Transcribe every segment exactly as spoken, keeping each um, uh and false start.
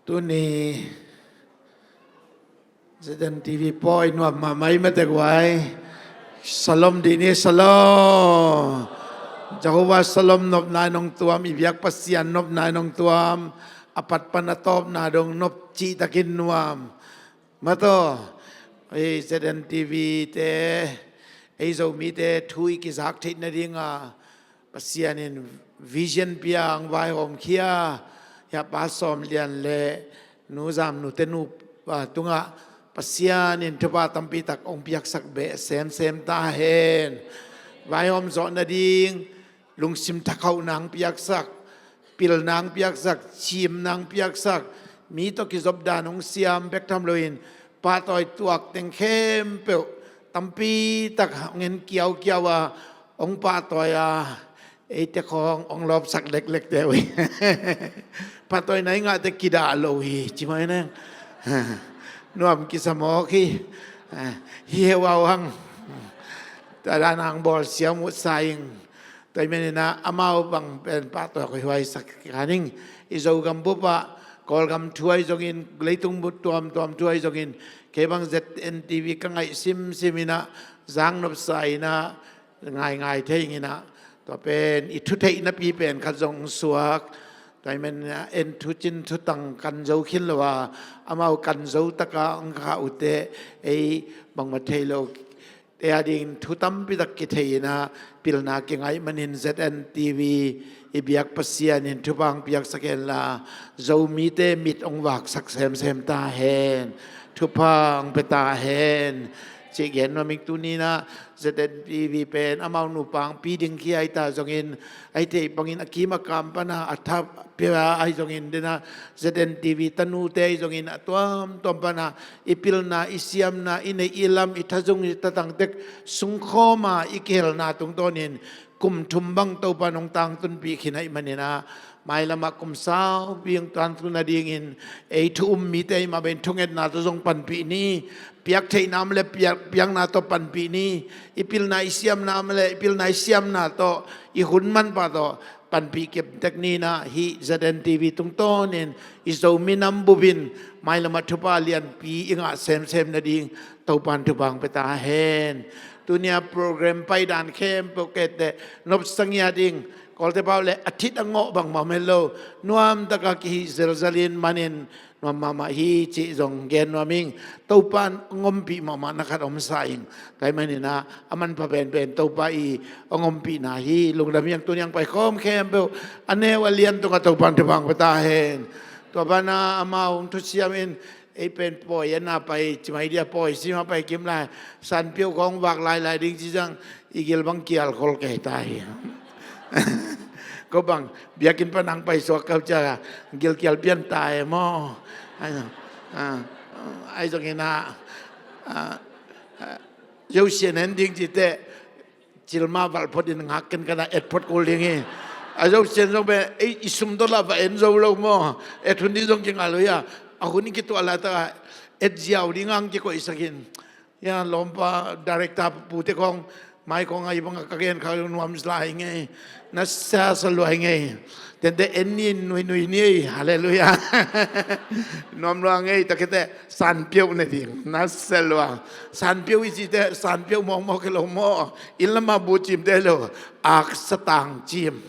Tuni Z N T V pawi nuam mahmah i mate guai. Shalom dih ni, shalom. Jehovah shalom nopna in hong tuam, i biak Pasian nopna in hong tuam. A pat pan a tawpna dong nop cihtakin nuam. Mataw, ei Z N T V te, ei Zomite thu i kizak theih nadinga Pasian in vision piang vaihawm khia, ya pa Sawm Lian le nu Zam nu te nu, ah, tungah Pasian in thupha tampi tak hong piaksak beh semsem ta hen. Vaihawm zawh nading lungsim thakhauh nang piaksak, pil nang piaksak, cim nang piaksak, mi tawh kizop dan hong siam bek tham loin pahtawi tuak teng khempeuh tampi tak hong en kiaukiau a, hong pahtawi a, eite khawng hong lawpsak leklek te uh hi. Pahtawi na i ngahte kidah lo hi, ci mai neng. Nuam kisa mawk hi. Hi heu au hang. Tua dan hang bawl siam uh sa ing. Tua ahih manin ah amau bang pen pahtawi huaisak kha ning. I Zogam bup ah Kawlgam thu ahi zongin, leitung bup tuamtuam thu ahi zongin, kei bang Z N T V ka ngaih simsim in ah, zang nopsa in ah, ngaingai thei ing in ah, tua pen i thu theih napi pen khat zong suak. Tua ahih manin ah en thu cin thutang kan zo khin lo a, amau kan zo taka hong kha uh teh, ei bangmah thei lo te a dingin thu tampi tak kithei in ah, pilna kingaih manin Z N T V i biak Pasian in thupha hong piaksak hen la, Zomite mit hong vaksak semsem ta hen, thupha hong pia ta hen. Cih gen nuam ing. Tuni in ah Z N T V pen amau nupa hong pi ding khia hi ta zongin, ahi theih bangin a kim a kam pan a, a thap pia ahi zongin, den a Z N T V tanute ahi zongin a tuamtuam pan a, i pilna, i siamna, i neih i lam, i thazung i thatang tek sungkhawm a, i kihelna tungtawnin kum thum bang Topa in hong tangtunpih khin ahih manin ah, mailam ah kum saupi hong tangtun nadingin ei thu um mite ahih mah bangin thungetna tawh zong panpih ni. Piak theihna om leh piak, piakna tawh panpih ni. I pilna i siamna om leh i pilna i siamna tawh, i hun manpha tawh panpih kemtek ni in ah, hih Z N T V tungtawnin i Zo minam bup in mailam ah thupha lianpi i ngah semsem nading Topa in thupha hong pia ta hen. Tuni a program paidan khempeuh kei teh nopsa ngiat ing. Kawlte pau leh a thit a ngawh bangmah om het lo. Nuamtak a kihih zelzel in, man in nuam mahmah hi cih zong gen nuam ing. Topa in hong ompih mahmah na khat om sa ing. Tua ahih manin ah a manpha penpen Topa i hong ompihna hi. Lungdam hi hang. Tuni a hong paikhawm khempeuh a neu a lian tungah Topa in thupha hong pia ta hen. Tua banah amau hong thusiam in, ei pen pawi a na pai, ci mai dia, pawi sim a pai kim lai, san piuh khawng vak lailai ding ci zang, i gil bang kial khol kei ta hi. Ko bang biakinn pan hong paisuak kau ciang a, gilkial pian ta e maw. Ai, ah, ahi zongin ah, ah, ah, Zosian en ding ci teh, cilma valh phot in ngak ken ka na et phot kul ding hi. A Zosian zong pen, ei, i sum tawh lah va en zo lo maw. Et hun ding zong kinga lo hi a. A hun kituah laitak a et ziau ding hong kikoihsak in. Ya, lawmpa director pute khawng, mai khawng ahi bang a ka gen kha nuam lai ngei. Na sa sa lua ngei. Tente en ni, nuinui ni ei. Halleluiah. Nuam lua ngei, ta kei teh san piuh ne ding. Na sa lua. San piuh i ci teh san piuh mawkmawk hi lo maw. Inn lam a bu cim te lo. Aksa tang cim.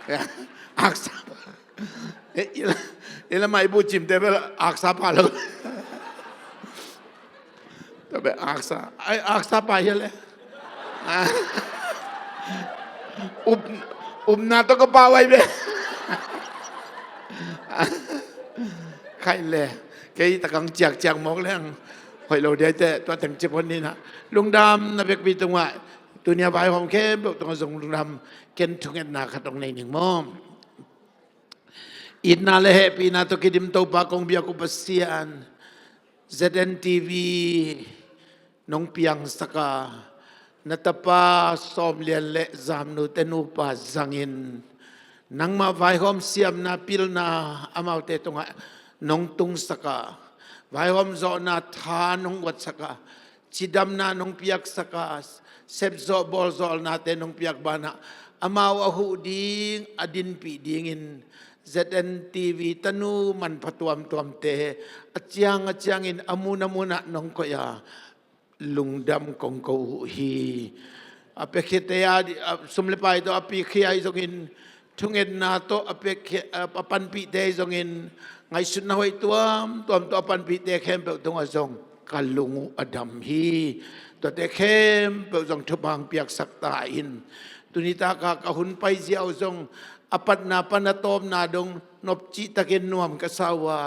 Ya, aksa. Eh, inn lam, inn lam a i bu cim te bel aksa pha lo. Tua bel aksa. Ai, aksa pha hi a leh. Ah. Up, upna tawh ka pau ai bel. Khai leh. Kei tak hong ciakciak mawk leng hoih lo dia teh, tua teng ci phot ni in ah. Lungdamna bekpi tungah, tuni a vaihawm khempeuh tungah zong lungdam. Ken thungetna khat hong nei ning maw. Itna le hehpihna tawh kidim Topa kong biak uh Pasian, Z N T V nong piangsak a, na tapa Sawm Lian le Zam nu te nupa zangin, nangmah vaihawm siamna pilna amaute tungah nong tungsak a, vaihawm zawhna tha nong guatsak a, cidamna nong piaksak a, sepzawh bawlzawlnate nong piak banah, amau a huh ding, a dinpih dingin Z N T V tanu manpha tuamtuamte a ciang a ciangin a mun a munah nong koih a, lungdam kong ko uh hi. A piakkhiate a, a sum le pai tawh a piakkhiate ahi zongin, thungetna tawh a piakkhiate, a panpihte ahi zongin, ngaihsutna hoih tuamtuam tawh a panpihte khempeuh tungah zong ka lung uh a dam hi. Tuate khempeuh zong thupha hong piaksak ta in. Tuni taka ka hun paizia uh zong a patna pan a tawpna dong nopcihtakin nuam ka sa uh a,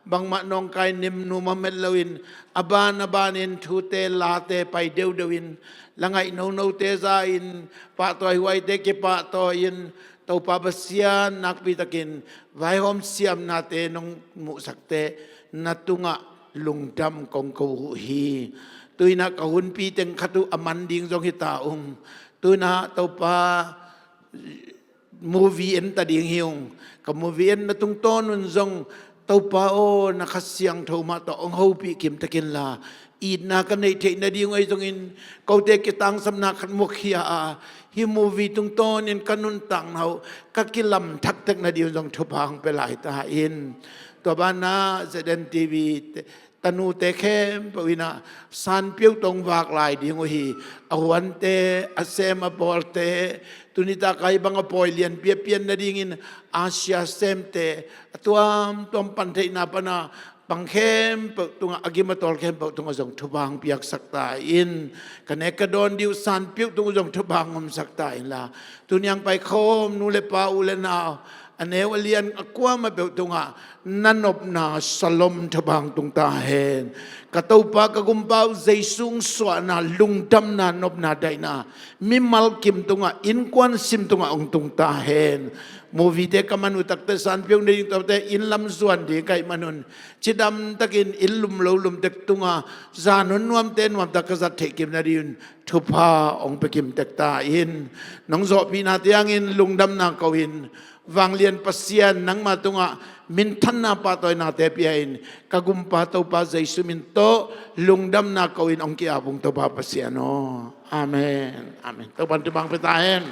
bangmah nawngkai nemnum a met loin, a ban a banin thute late pai deudeuin, la ngaih nonote za-in, pahtawi huaite kipahtawi-in, Topa Pasian nakpitakin vaihawm siamnate nong muhsakte na tungah lungdam kong ko uh hi. Tuinah ka hunpi teng khat uh a man ding zong hi ta ung. Tuinah Topa movie en ta ding hi ung. Ka movie en na tungtawn un zong Topa aw, na Kha Siangtho mah tawh hong hopih kimtakin la, itna ka neih theih nading uh ahi zongin, kote kitangsapna khat mukhia a, hih movie tungtawnin ka nuntakna uh ka kilamthak tek nading uh zong thupha hong pia lai ta in. Tua banah Z N T V te, tanute khempeuh inah sanpiau tawh hong vak lai ding uh hi. A huante, a sem a pawlte, tuni taka hih bang a pawi lianpi a pian nadingin Asia semte a tuamtuam pantheihna pana bang khempeuh tungah, a gim a tawl khempeuh tungah zong thupha hong piaksak ta in. Ka nek ka dawn ding uh sanpiau tungah zong thupha hong omsak ta inla, tuni a hong paikhawm nu le pa, u le nau, a neu a lian a kuamah peuh tungah na nopna shalom thupha hong tung ta hen. Ka Topa ka Gumpa uh Jesu hong suahna, lungdamna, nopna, daihna mimal kim tungah, innkuan sim tungah hong tung ta hen. Movie te ka man uh takte sanpiau nading tawhte inn lam zuan ding ka hih manun, cidamtakin inn lum lo lum tek tungah zan hun nuamte nuamtak ka zat theih kim nadingun thupha hong pia kim tek ta in. Nong zawhpihna tiangin lungdamna ko-in, vanglian Pasian nangma tungah minthanna pahtawinate pia-in, ka Gumpa Topa Jesu min tawh lungdamna ko-in hong ki-ap ung Topa Pasian aw. Amen. Amen. Topan thupha hong pia ta hen.